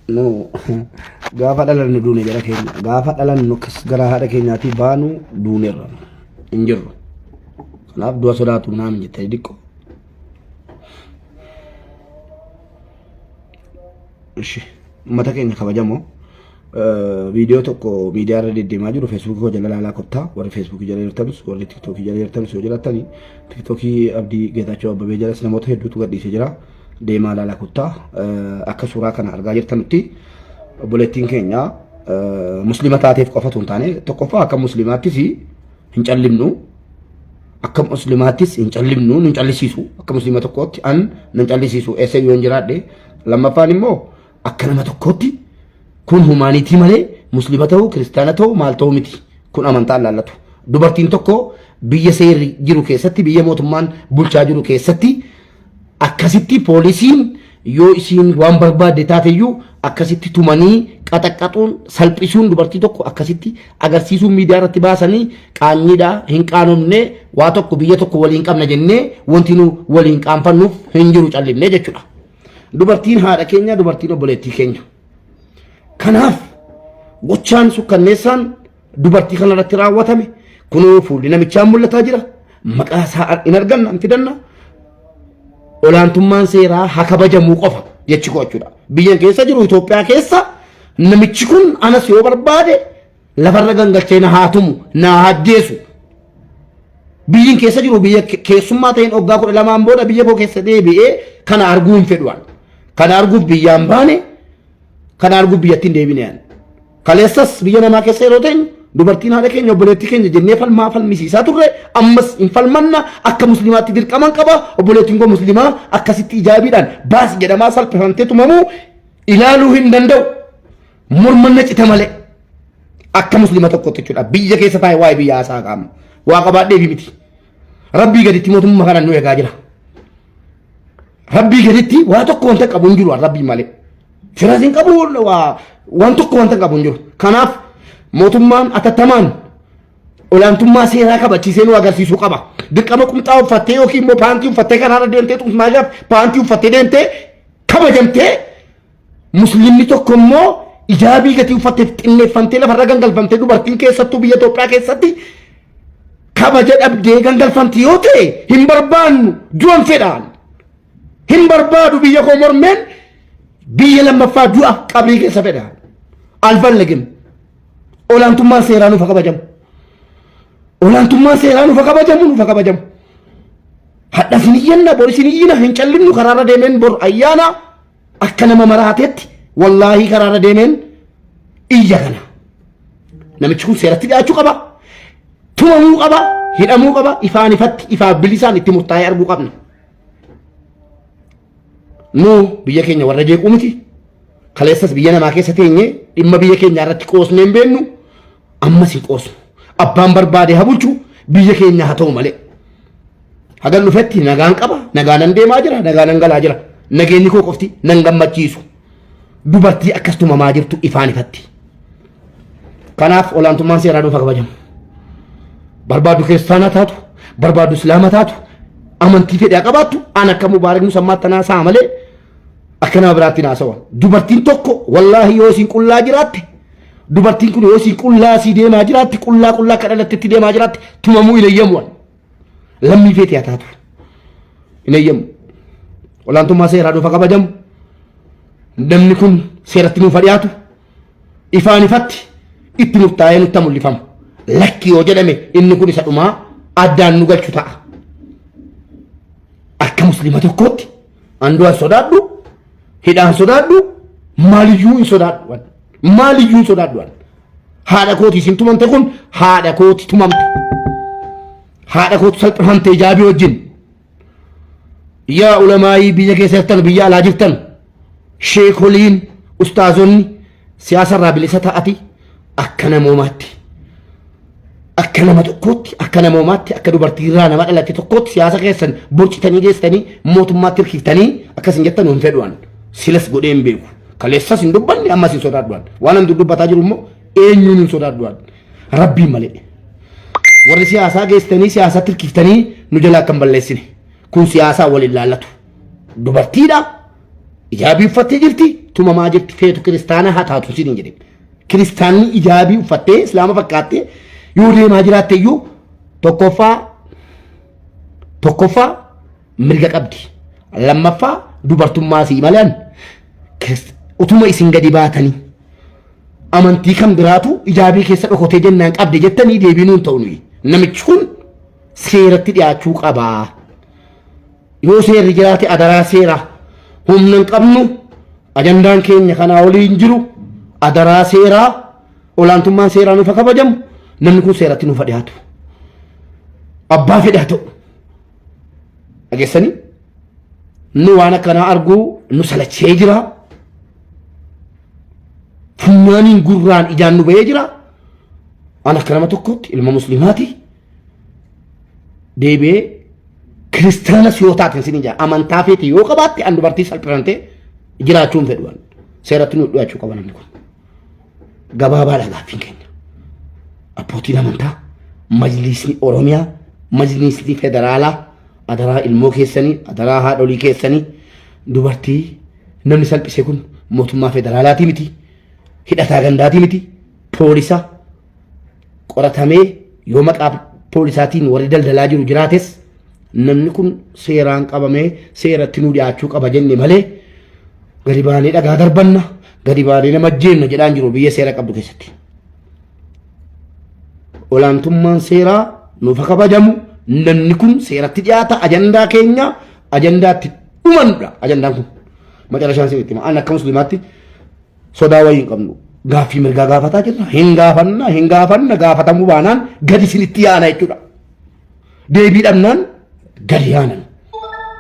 Nu gaafa dhalannu duune jara keenya. Gaafa dhalannu akkas gara haadha keenyaatii baanu duuneerra. Hin jirru. Kanaaf du'a sodaatu naam jettee diqqoo. Ishi uummata keenya kabajamoo viidiyoo tokko miidiyaa irra deddeemaa jiru feesbuukii koo jala ilaalaa kottaa warri feesbuukii jala jirtanus warri tiktookii jala jirtanus yoo jirattani tiktookii Abdii Geetaachoo Abbabee jalas namoota hedduutu gadhiisee jira deemaa ilaalaa kottaa akka suuraa kana argaa jirtanutti obboleettiin keenya muslima taateef qofatu hin taane tokkoffaa akka muslimaattis hin callifnu akka muslimaattis hin callifnu hin callisiisu akka muslima tokkootti an nan callisiisu eessa yoo hin jiraadhe lammaffaan immoo akka nama tokkootti kun humaanitii malee muslima ta'uu kiristaana ta'uu maal ta'uu miti kun amantaa laallatu dubartiin tokko biyya seerri jiru keessatti biyya mootummaan bulchaa jiru keessatti Akkasitti poolisiin yoo isiin waan barbaadde taateyyuu akkasitti tumanii qaxaqqaxuun salphisuun dubartii tokko akkasitti agarsiisuun miidiyaa irratti baasanii qaanyiidha hin qaanofne waa tokko biyya tokko waliin qabna jennee wanti nu waliin qaanfannuuf hin jiru callifnee jechuudha. Dubartiin haadha keenya dubartiin obboleettii keenya. Kanaaf gochaan sukkanneessaan dubartii kana irratti raawwatame kunoo fuulli namichaa mul'ataa jira maqaa isaa hin arganna hin fidanna olaantummaan seeraa haa kabajamuu qofa jechi koo jechuudha. Biyyan keessa jiru Itoophiyaa keessa namichi kun anas yoo barbaade lafarra gangalchee na haa tumu na haa ajjeesu. Biyyin keessa jiru biyya keessummaa ta'een waggaa 12n booda biyya koo keessa deebi'ee kana arguu hin fedhu. Kana arguuf biyyaan baane kana arguuf biyyatti hin deebine. Kaleessas biyya namaa keessa yeroo teenyu dubartiin haadha keenya obboleettii keenya jennee falmaa falmisiisaa turre ammas hin falmanna akka musliimaatti dirqaman qaba obboleettiin koo musliimaa akkasitti ijaabiidhaan baas jedhamaa salphifamtee tumamuu ilaaluu hin danda'u mormanna cita malee akka musliima tokkotti jechuudha biyya keessa taa'e waa'ee biyya haasaa qaama waa qabaadhee miti rabbii gaditti mootummaa kana nu eegaa jira rabbii gaditti waa tokko wanta qabu hin jiru rabbii malee. Firas hin qabu waan tokko wanta qabu hin jiru. Kanaaf mootummaan atattamaan olaantummaa seeraa kabachiisee nu agarsiisuu qaba. Dirqama qumxaa uffattee yookiin immoo paantii uffattee karaarra deemtee xummaashaaf paantii uffattee deemtee kabajamtee musliimni tokko immoo ijaabii gatii uffatteef xinneeffamtee lafarra gangalfamtee dubartiin keessattuu biyya Itoophiyaa keessatti kabaja dhabdee gangalfamti yoo ta'e hin barbaannu du'an fedhaan. Hin barbaadu biyya koo mormeen biyya lammaffaa du'a qabrii keessa fedha. Alfallegim. Olaantummaan seeraa nuuf haa kabajamu. Olaantummaan seeraa nuuf haa kabajamu nuuf haa kabajamu. Hadha sin iyyanna bor isin iyyina hin callinnu karaarra deemeen bor ayyaana akka nama maraatetti wallaahii karaarra deemeen iyya kana. Namichi kun seeratti dhiyaachuu qaba. Tumamuu qaba. Hidhamuu qaba. Ifaan ifatti ifaaf bilisaan itti murtaa'ee arguu qabna. Nu biyya keenya warra jeequu miti. Kaleessas biyya namaa keessa teenye dhimma biyya keenyaa irratti qoosnee hin beennu ammas hin qoosnu. Abbaan barbaade haa bulchu biyya keenya haa ta'u malee. Hagan dhufetti nagaan qaba, nagaa nan deemaa jira, nagaa nan galaa jira. Nageenyi koo qofti nan gammachiisu. Dubartii akkas tumamaa jirtu ifaan ifatti. Kanaaf olaantummaan seeraa nuuf haa kabajamu. Barbaaddu kiristaanaa taatu, barbaaddu islaama taatu, amantii fedhe haa qabaattu, an akka Mubaarak Musammaatti naasa'a malee akka nama biraatti naasawa. Dubartiin tokko wallaahi yoo isiin qullaa jiraatte, dubartiin kun yoo isiin qullaa sii deemaa jiraatte, qullaa qullaa akka dhalattetti deemaa jiraatte, tumamuu hin eeyyamu. Lammii feete haa taatu. Hin eeyyamu. Olaantummaa seeraa nuuf haa kabajamu. Namni kun seeratti nuuf haa dhiyaatu. Ifaan ifatti itti murtaa'ee nutti mul'ifamu. Lakki yoo jedhame inni kun isa dhumaa addaan nu galchu ta'a. Akka musliima tokkootti an du'an sodaadhu, hidhaan sodaadhu, maaliyyuu hin sodaadhu. Maaliyyuu hin sodaadhu. Haadha kooti isin tumamte kun haadha kooti tumamte. Haadha kootu salphifamte ijaabii wajjin. Yaa ulamaayii biyya keessa jirtan biyya alaa jirtan sheekoliin ustaazonni siyaasa irraa bilisa ta'ati akka namoomaatti akka nama tokkootti akka namoomaatti akka dubartii irraa nama dhalatte tokkootti siyaasa keessan borcitanii geessitanii mootummaatti hirkiftanii akkas hin jettan hin fedhuan silas godhee hin beeku kaleessas hin dubbanne ammas hin sodaadhuan waan an dubbataa jiru immoo eenyuun hin sodaadhuan rabbiin malee. Warri siyaasaa geessitanii siyaasatti hirkiftanii nu jalaa akka hin balleessine. Kun siyaasaa waliin laallatu. Dubartiidha. Ijaabii uffattee jirti. tumamaa jirti feetu kiristaana haa taatu siin hin jedhin. Kiristaanni ijaabii uffattee islaama fakkaattee yoo deemaa jiraatte iyyuu tokkoffaa mirga qabdi. Lammaffaa dubartummaa sii malan utuma isin gadi baatanii amantii kan biraatu ijaabii keessa dhokotee jennaan qabde jettanii deebii nuun ta'u nuyi. Namichi kun seeratti dhiyaachuu qabaa. Yoo seerri jiraate adaraa seera. Humna hin qabnu ajandaan keenya kanaa olii hin jiru. Adaraa seeraa olaantummaan seeraa nuuf haa kabajamu. Namni kun seeratti nuuf haa dhiyaatu. Abbaa fedhe haa ta'u. Dhageessanii? Nu waan akkanaa arguu nu salachee jira. Funyaaniin gurraan ijaan nu bahee jira. An akka nama tokkotti ilma musliimaati. Deebi'ee kiristaanas yoo taate isin ijaa amantaa feete yoo qabaatte an dubartii salphifamtee jiraachuu hin fedhu. Seeratti nu dhiyaachuu qaba namni kun. Gabaabaadha gaaffiin keenya. Abbootiin amantaa, majlisni Oromiyaa, majlisni federaalaa adaraa ilmoo keessanii, adaraa haadholii keessanii dubartii namni salphise kun mootummaa federaalaatii miti, hidhataa gandaatii miti, poolisa qoratamee yoo maqaa poolisaatiin warri daldalaa jiru jiraates namni kun seeraan qabamee seeratti nu dhiyaachuu qaba jenne malee gadi baanee dhagaa darbanna gadi baanee nama ajjeenna jedhaan jiru biyya seera qabdu keessatti. Olaantummaan seeraa nuuf haa kabajamu namni kun seeratti dhiyaata ajandaa keenya ajandaatti dhumannudha ajandaan kun. Macarashaan isin itti hima. An akka musliimaatti sodaa wayii hin qabnu. Gaaffii mirgaa gaafataa jirra. Hin gaafanna, hin gaafanna, gaafatamuu baanaan gadi isinitti yaana jechuudha. Deebii dhabnaan gadi yaanan.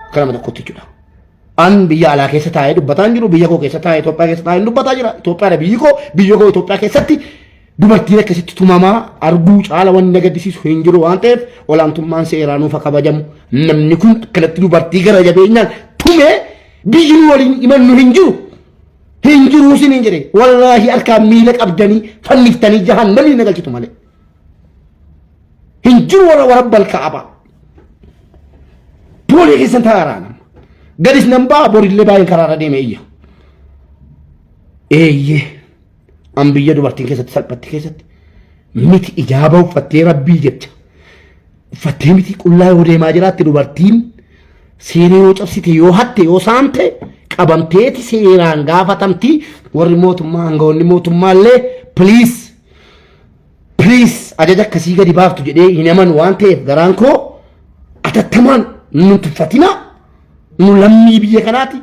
Akka nama tokkotti jechuudha. An biyya alaa keessa taa'ee dubbataa hin jiru, biyya koo keessa taa'ee Itoophiyaa keessa taa'ee dubbataa jira. Itoophiyaadha biyyi koo, biyya koo Itoophiyaa keessatti dubartiin akkasitti tumamaa arguu caala wanni na gaddisiisu hin jiru waan ta'eef olaantummaan seeraa nuuf haa kabajamu. Namni kun akkanatti dubartii gara jabeenyaan tumee biyyi nu waliin imannu hin jiru. Hin jiru isiniin jedhe wallaahi harkaan miila qabdanii fanniftanii jahannamii na galchitu malee. Hin jiru warra warabbal ka'aba. Boolee keessan taa'araa nama. Gadis nan ba'a borillee baay'een karaarra deeme iyya. Eeyyee an biyya dubartiin keessatti salphatti keessatti miti ijaaba uffattee rabbii jecha uffattee miti qullaa yoo deemaa jiraatte dubartiin seera yoo cabsite yoo hatte yoo saamte qabamteeti seeraan gaafatamti warri mootummaa aangawoonni mootummaa illee please please ajaja akkasii gadi baaftu jedhee hin amanu waan ta'eef garaan koo atattamaan nun tuffatina nu lammii biyya kanaati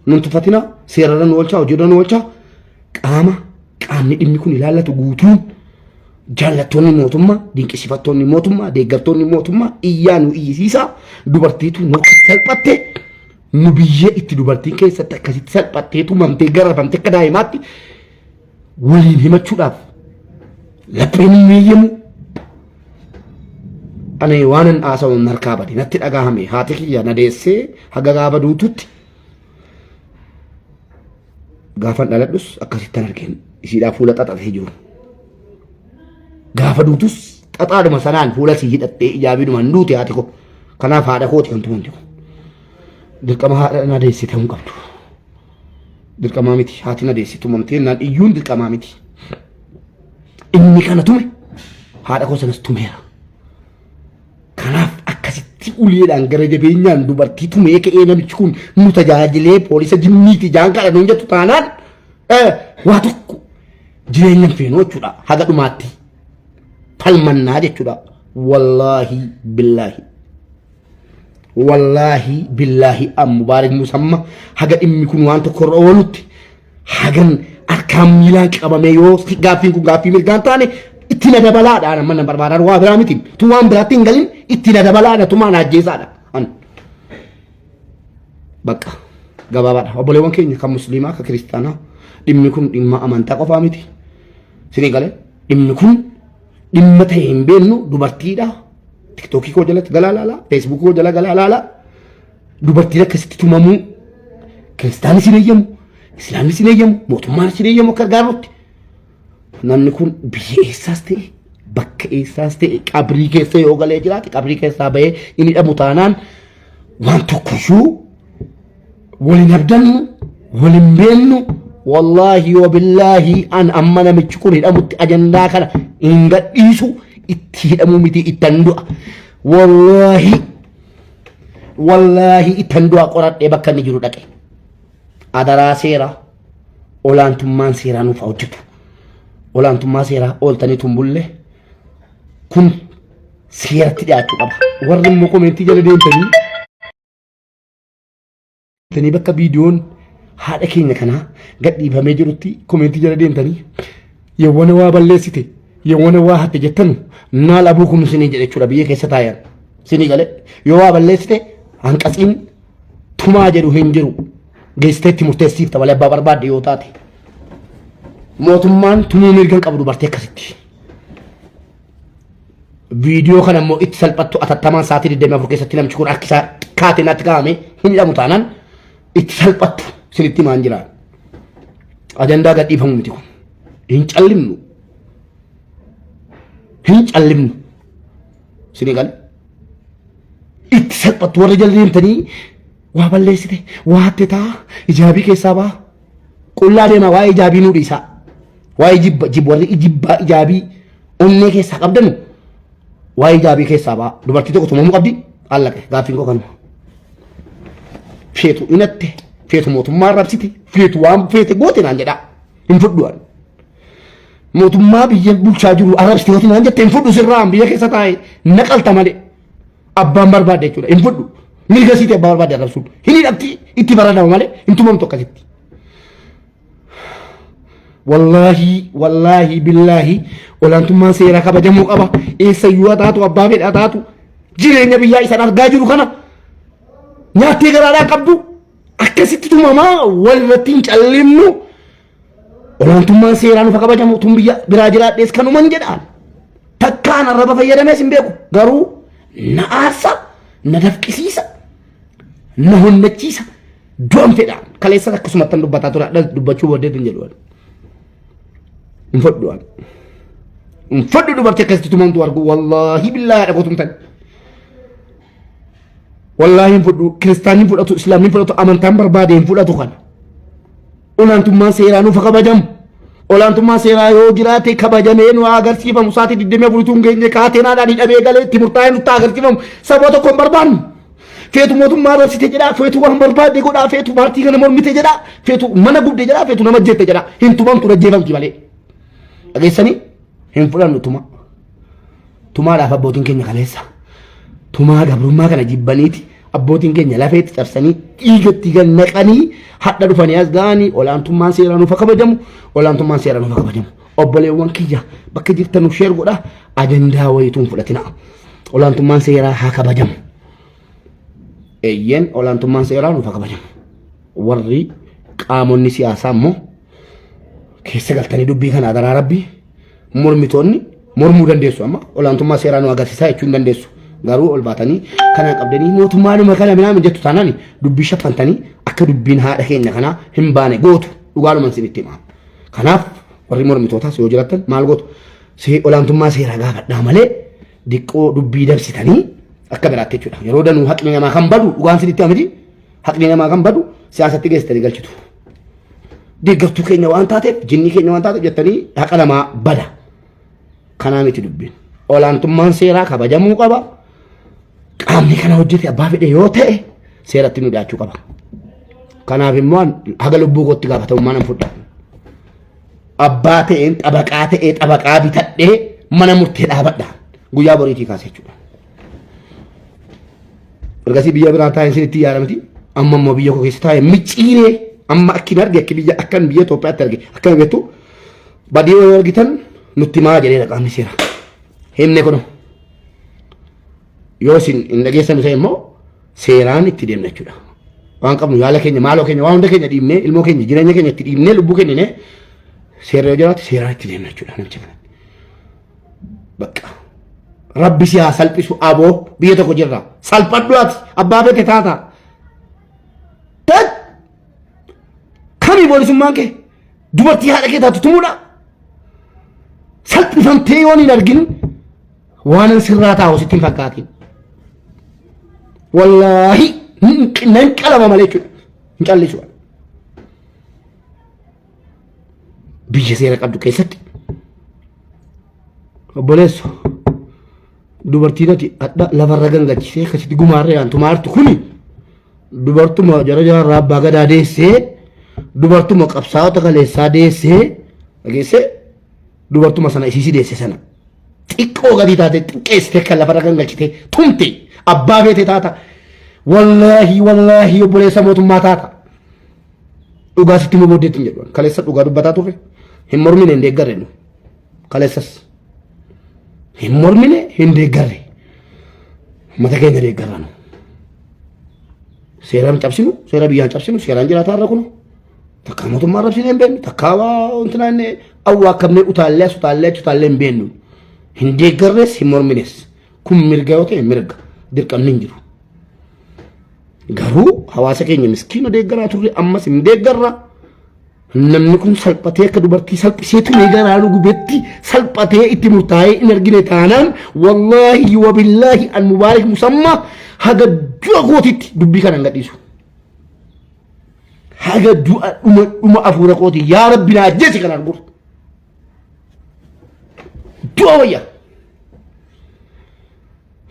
nun tuffatina seerarra nu oolchaa hojiirra nu oolchaa qaama qaamni dhimmi kun ilaallatu guutuun jaallattoonni mootummaa dinqisiifattoonni mootummaa deeggartoonni mootummaa iyyaa nu iyyisiisaa dubartiitu nu akkatti salphatte nu biyya itti dubartiin keessatti akkasitti salphattee tumamtee garafamte akka daa'imaatti waliin himachuudhaaf lapheen hin eeyyamu. Ani waanan haasa'u harkaa bade natti dhagahame haati kiyya na deessee haga gaafa duututti gaafan dhaladhus akkasittan argeen isiidhaa fuula xaxatee jiru. Gaafa duutus xaxaadhuma sanaan fuula sii hidhattee ijaabiidhuma hin duute haati koo. Kanaaf haadha kooti kan tumamte kun. Dirqama haadha na deesse ta'uu hin qabdu. Dirqamaa miti haati na deesse tumamtee naan iyyuun dirqamaa miti. Inni kana tume haadha koo sanas tumeera. Kanaaf akkasitti uleedhaan gara jabeenyaan dubartii tumee ka'ee namichi kun nu tajaajilee poolisa jinniiti jaan kadha nuun jettu taanaan waa tokko jireenya hin feenu jechuudha haga dhumaatti falmannaa jechuudha. Wallaahi billaahi. Wallaahi billaahi an Mubaarik Musamma haga dhimmi kun waan tokko irra oolutti hagan harkaan miilaan qabamee yoo gaaffiin kun gaaffii mirgaan taane itti na dabalaadha amma na barbaadan waa biraa miti tu waan biraatti hin galin itti na dabalaadha tumaa na ajjeesaadha an bakka gabaabaadha obboleewwan keenya kan musliimaa kan kiristaanaa dhimmi kun dhimma amantaa qofaa miti sinii galee dhimmi kun dhimma ta'e hin beeknu dubartiidha tiktookii koo jalatti galaa laalaa feesbuukii koo jala galaa laalaa dubartiin akkasitti tumamuu kiristaanni sin eeyyamu islaamni sin eeyyamu mootummaan sin eeyyamu akka gargaarutti namni kun biyya eessaas ta'e bakka eessaas ta'e qabrii keessa yoo galee jiraate qabrii keessaa bahee inni dhabu taanaan waan tokkoyyuu waliin abdannu. Wal hin beennu. Wallaahi wabillaahi an amma namichi kun hidhamutti ajandaa kana hin gadhiisu itti hidhamuu miti ittan du'a. Wallaahi wallaahi ittan du'a qoradhee bakka inni jiru dhaqe. Adaraa seeraa olaantummaan seeraa nuuf haa hojjetu. Olaantummaa seeraa ooltanii tumbulle kun seeratti dhiyaachuu qaba. Warri immoo komentii jala deemtanii deemtanii bakka viidiyoon haadha keenya kanaa gadhiifamee jirutti komentii jala deemtanii yawwana waa balleessite yawwana waa hatte jettanu naal abuu kun isinii jedhe jechuudha biyya keessa taayan isinii gale yoo waa balleessite hanqatsiin tumaa jedhu hin jiru geessitee itti murteessiifta malee abbaa barbaadde yoo taate mootummaan tumuu mirga hin qabu dubartii akkasitti. Viidiyoo kana immoo itti salphattu atattamaan sa'aatii 24 keessatti namichi kun harki isaa kaatenaatti kaa'ame hin hidhamu taanaan itti salphattu isinitti himaan jira. Ajandaa gadhiifamu miti kun. Hin callimnu. Hin callimnu. Isinii gale. Itti salphattu warra jala deemtanii waa balleessite waa hatte taa ijaabii keessaa baa. Qullaa deemaa waa'ee ijaabii nuu dhiisaa. Waa'ee jibba jib warri jibbaa ijaabii onnee keessaa qabdanu waa'ee ijaabii keessaa baa. Dubartii tokko tumamuu qabdi allaqe gaaffiin koo kanuma. Feetu inatte feetu mootummaa arrabsite feetu waan feete goote naan jedhaa hin fudhu ani. Mootummaa biyya bulchaa jiru arrabsite yoo naan jette hin fudhu sirraan biyya keessa taa'e naqalta malee. Abbaan barbaadde jechuudha. Hin fudhu. Mirga siiti abbaa barbaadde arrabsuun. Hin hidhamti itti baradama malee hin tumamtu akkasitti. Wallaahi wallaahi billaahi olaantummaan seeraa kabajamuu qaba. Eessayyuu haa taatu abbaa fedha haa taatu jireenya biyyaa isaan argaa jiru kana nyaattee garaadhaa qabdu akkasitti tumamaa wal irratti hin callimnu. Olaantummaan seeraa nuuf kabajamu tun biyya biraa jiraadhees kanuman jedhaan. Takkaan arraba fayyadamees hin beeku. Garuu na aarsa, na dafqisiisa, na honnachiisa, du'an fedhaan. Kaleessas akkasumattan dubbataa ture hadha dubbachuu booddee hin jedhu. Hin fudhu ani. Hin fudhu dubartii akkasitti tumamtu argu wallaahi billaahi haadha kootu hin ta'e. Wallaahi hin fudhu kiristaanni hin fudhatu islaamni hin fudhatu amantaan barbaade hin fudhatu kana. Olaantummaan seeraa nuuf kabajamu. Olaantummaan seeraa yoo jiraate kabajamee nu haa agarsiifamu. Sa'aatii 24 utuu hin geenye kaateenaadhaan hidhamee galee itti murtaa'ee nutti haa agarsiifamu. Saba tokko hin barbaannu. Feetu mootummaa arrabsite jedhaa, feetu waan barbaadde godhaa, feetu paartii kana mormite jedhaa, feetu mana gubde jedhaa, feetu nama jette jedhaa. Hin tumamtu ajjeefamti malee. Dhageessanii hin fudhannu tuma. Tumaadhaaf abbootiin keenya kaleessa. Tumaa gabrummaa kana jibbaniiti abbootiin keenya lafeetti cabsanii dhiigatti gad naqanii hadha dhufanii as ga'anii olaantummaan seeraa nuuf haa kabajamu olaantummaan seeraa nuuf haa kabajamu. Obboleewwan kiyya bakka jirtan nuuf sheer godha ajandaa wayituu hin fudhatina. Olaantummaan seeraa haa kabajamu. Eeyyeen olaantummaan seeraa nuuf haa kabajamu. Warri qaamonni siyaasaa immoo keessa galtanii dubbii kana adaraa rabbii mormitoonni mormuu dandeessu amma olaantummaa seeraa nu agarsiisaa jechuu hin dandeessu. Garuu ol baatanii kana qabdanii mootummaanuma kana minaamin jettu taanaan dubbii shaffantanii akka dubbiin haadha keenya kanaa hin baane gootu dhugaadhuman isinitti hima. Kanaaf warri mormitootaas yoo jiraattan maal gootu olaantummaa seeraa gaafadhaa malee diqqoo dubbii dabsitanii akka biraatti jechuudha. Yeroo danuu haqni namaa kan badu dhugaan isinitti hima miti haqni namaa kan badu siyaasatti geessitanii galchitu. Deeggartuu keenya waan taateef jinnii keenya waan taateef jettanii haqa namaa bada. Kanaa miti dubbiin. Olaantummaan seeraa kabajamuu qaba. Qaamni kana hojjete abbaa fedhe yoo ta'e seeratti nu dhiyaachuu qaba. Kanaaf immoo haga lubbuu kootti gaafatamummaa nan fudha. Abbaa ta'een xabaqaa ta'ee xabaqaa bitadhee mana murtee dhaabadha. Guyyaa boriitii kaasee jechuudha. Ergasii biyya biraa taa'een isinitti yaada miti. Amma immoo biyya koo keessa taa'ee micciiree amma akkin arge akki biyya akkan biyya Itoophiyaatti arge akkana beektu badii yoo argitan nutti maa jedhee qaamni seera. Himne kuno. Yoo isin hin dhageessan ta'e immoo seeraan itti deemna jechuudha. Waan qabnu yaala keenya maaloo keenya waan hunda keenya dhiibnee ilmoo keenya jireenya keenya itti dhiibnee lubbuu kennine seera yoo jiraate seeraan itti deemna jechuudha namicha kana. Bakka. Rabbi si haa salphisu aboo biyya tokko jirra. Salphadhu ati abbaa feete taata. Tat! Kami boolisummaan kee? Dubartii haadha kee taatu tumuudha. Salphifamtee yoon hin argin waanan sirraa taa'u sitti hin fakkaatin. Wallaahi nan qalama malee jechuudha. Hin callisu. Biyya seera qabdu keessatti obboleesso dubartiin ati hadha lafarra gangalchisee akkasitti gumaarra yaantu maartu kuni dubartuma jara jaarraa abbaa gadaa deessee, dubartuma qabsaa'ota kaleessaa deessee, dhageessee, dubartuma sana isiisi deesse sana xiqqoo gadii taate xiqqeessitee kan lafarra gangalchitee tumte abbaa feete taata. Wallaahi wallaahi obboleessa mootummaa taata. Dhugaa sitti immoo booddeetti hin jedhu. Kaleessa dhugaa dubbataa turre hin mormine, hin deeggarre nu. Kaleessas hin mormine, hin deeggarre. Mata keenya deeggarra nu. Seeraan cabsinu, seera biyyaan cabsinu, seeraan jiraataa irra kunu. Takkaa mootummaa arrabsine hin beeknu, takkaa waa wanti naannee awwaakkamnee utaallee as utaallee achi utaallee hin beeknu. Hin deeggarres hin mormines. Kun mirga yoo ta'e mirga, dirqamni hin jiru. Garuu hawaasa keenya miskiina deeggaraa turre, ammas hin deeggarra. Namni kun salphatee akka dubartii salphisee tumee garaa nu gubetti salphatee itti murtaa'ee hin argine taanaan, wallaahi wabillaahi an mubaarik musammaa haga du'a kootitti dubbii kana hin gadhiisu. Haga du'a dhuma dhuma afuura kooti yaa rabbi na ajjeesi kana arguuf. Du'a wayya.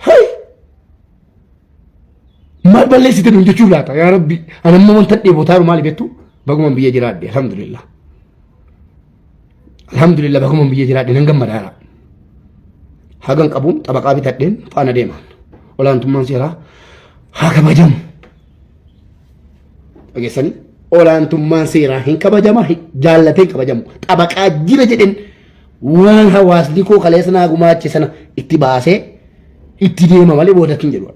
Hey! Maal balleessite nuun jechuuf laata yaa rabbi? Ani amma wanta dheebotaaru maali beektu? Baguman biyya jiraadhe, alhamdulillah. Alhamdulillah, baguman biyya jiraadhe, nan gammadaara. Hagan qabuun xabaqaa bitadheen faana deemaan. Olaantummaan seeraa haa kabajamu. Dhageessanii, olaantummaan seeraa hin kabajama, jaallatee hin kabajamu. Xabaqaa jira jedheen waan hawaasni koo kaleessa naa gumaache sana itti baasee itti deema malee boodatti hin jedhu.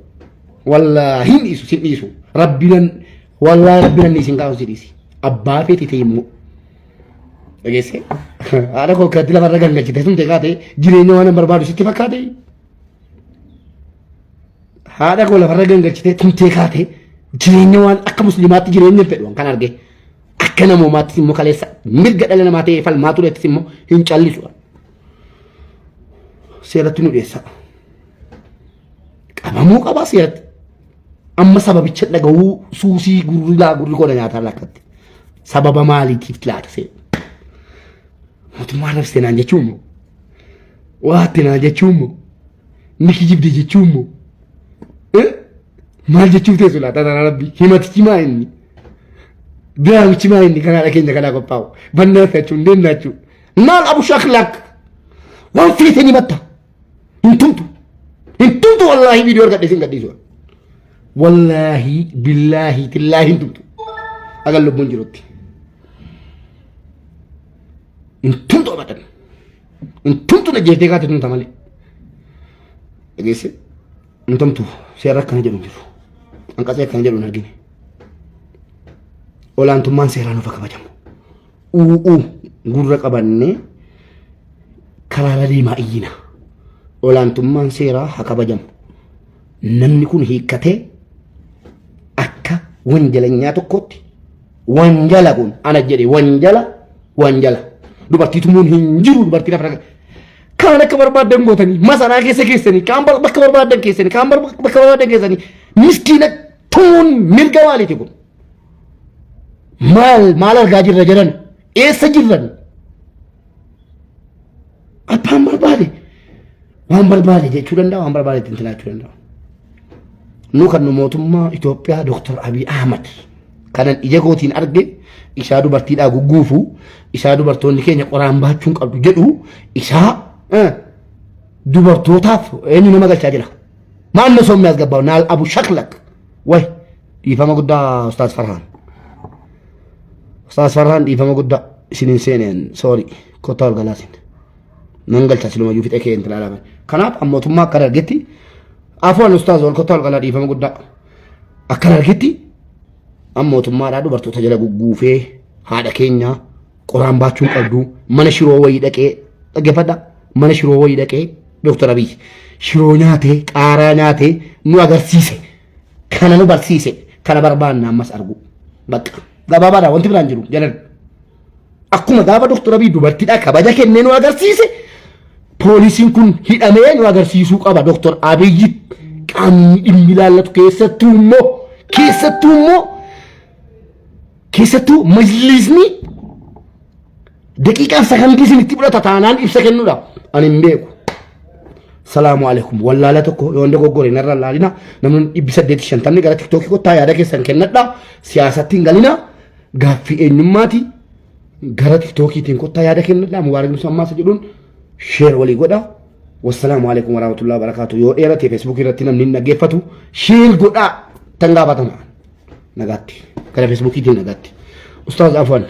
Wallaahi hin dhiisu, sin dhiisu. Rabbinan wallaahi rabbinan isin kaasu si dhiisi. Abbaa feeti ta'e immoo. Dhageessee, haadha koo akkatti lafarra gangalchite sun ta'e jireenya waan hin barbaadu sitti fakkaate. Haadha koo lafarra gangalchitee tumtee kaate jireenya waan akka musliimaatti jireenya hin fedhu kan arge. Akka namoomaattis immoo kaleessa mirga dhala namaa ta'ee falmaa turettis immoo hin callisu. Seeratti nu dhiyeessa. Qabamuu qaba seeratti. Amma sababicha dhaga'uu suusii gurri laa gurri koo na nyaataa lakkatti. Sababa maaliitiif laata seera? Mootummaa labsite naan jechuun moo? Waatte naan jechuun moo? Ni kijibde jechuun moo? Maal jechuuf teessu laata tanaa rabbi? Himatichi maa inni? Diraamichi maa inni kanaadha keenya kanaa qophaa'u? Bannaa jechuun deemnaa jechuun. Maal abu shaklak? Waan feete ni matta. Hin tumtu. Hin tumtu, wallaahi viidiyoo argadhe sin gadhiisu. Wallaahi billaahi tillaahi hin tumtu. Agan lubbuun jirutti. Hin tumtu abadan. Hin tumtu, na jeeftee kaate tumta malee. Dhageesse, hin tumtu, seerra akkana jedhu hin jiru. Hanqasee akkana jedhu hin argine. Olaantummaan seeraa nuuf kabajamu. U'uu gurra qabannee karaarra deemaa iyyina. Olaantummaan seeraa haa kabajamu. Namni kun hiikkatee akka wanjalanyaa tokkotti, wanjala kun ana jedhe, wanjala wanjala. Dubartii tumuun hin jiru, dubartii lafa kaan akka barbaaddan gootanii masaraa keessa keessanii, kaan bakka barbaaddan keessanii, kaan bakka barbaaddan keessanii miskiina tumuun mirga maaliiti kun? Maal maal argaa jirra jedhan, eessa jirran? Abbaan barbaade waan barbaade jechuu danda'a, waan barbaade ittiin tilaachuu danda'a. Nu kan nu mootummaa Itoophiyaa Dr. Abiy Ahmad kanan ija kootiin arge, isaa dubartiidhaa gugguufu, isaa dubartoonni keenya qoraan baachuun qabdu jedhu, isaa dubartootaaf eenyu nama galchaa jira. Maal na soomni as gabbaa naal abu shaklak way. Dhiifama guddaa, Ustaaz Farhaan. Ustaaz Farhaan, dhiifama guddaa isinin seeneen, sorry, kottaa ol galaasin. Nan galcha silumayyuu fixee kee intala alaaban. Kanaaf mootummaa akka argetti, afuwan Ustaaz, ol kottaa ol galaa, dhiifama guddaa. Akka argetti mootummaadhaa dubartoota jala gugguufee haadha keenya qoraan baachuun qabdu, mana shiroo wayii dhaqee, dhaggeeffadha, mana shiroo wayii dhaqee Dooktar Abiy shiroo nyaatee qaaraa nyaatee nu agarsiise, kana nu barsiise, kana barbaanna ammas argu. Bakka gabaabaadha, wanti biraan jiru jalan. Akkuma gaafa Dooktar Abiy dubartiidhaa kabaja kennee nu agarsiise, poolisiin kun hidhamee nu agarsiisuu qaba Dooktar Abiy. Qaamni dhimmi ilaallatu, keessattuu immoo keessattuu majlisni Daqiiqaaf sakandii isinitti fudhata taanaan ibsa kennuudha. Ani hin beeku. Salaamu alaikum. Wallaala tokko yoo dogoggore narra laalina. Namni 850 gara tiktookii kottaa yaada keessan kennadha. Siyaasatti hin galina. Gaaffii eenyummaati. Gara tiktookiitiin kottaa yaada kennadha. Mubaarak Musammaa isa jedhuun share walii godha. Wassalaamu alaikum warahmatullahi wabarakatuh. Yoo dheerate feesbuukii irratti namni hin dhaggeeffatu share godhaa. Tan gaafatama. Nagaatti. Gara feesbuukiitiin nagaatti. Ustaaz Afwan.